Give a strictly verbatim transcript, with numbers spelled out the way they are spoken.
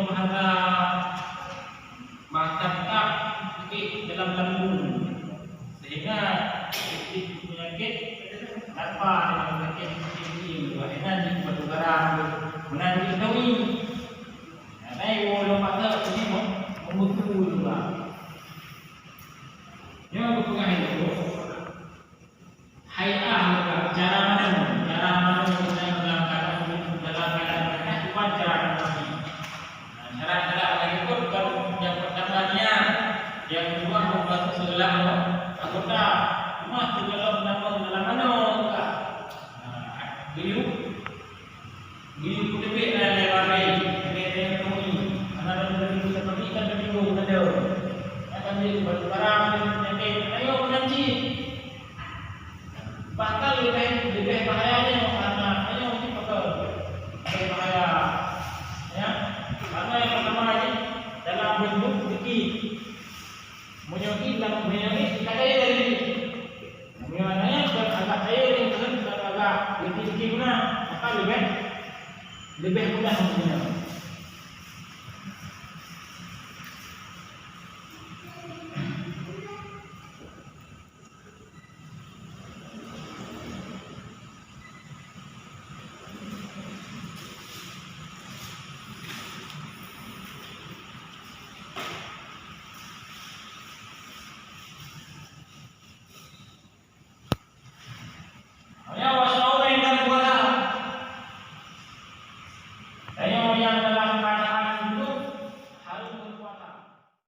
Bahasa, bahasa tetap sakit dalam lambung, sehingga sakit penyakit tanpa dengan sakit sakit ini, bahkan di batu garam, menanti kami. Nah, saya mau lompat ke sini, mau memukul juga. Nyoe geupeugah lé guru, hai'ah geupeugah, cara mandum, cara mandum dalam keadaan, dalam keadaan sehat, bukan cara mandum. Nah, syarat-syarat lagi pun bukan yang pertama niat, yang kedua membantu segala anggota. Cuma sebelum nama dalam mana geupeugah. Nah, geuyue Geuyue peuteubiet na lé babai, lagèe lagèe nyoe. Hana lôn geuyue seperti kan teuminggu keudeuh. Nyan kan jeuet batu barang, lagèe ayo meunan cit. Bahkan leubeh, leubeh bahaya nyoe karena ayo cit pakon. Leubeh bahaya. Ya. Karena yang pertama ni dalam bentuk rezeki. Meunyoe ilang, meunyoe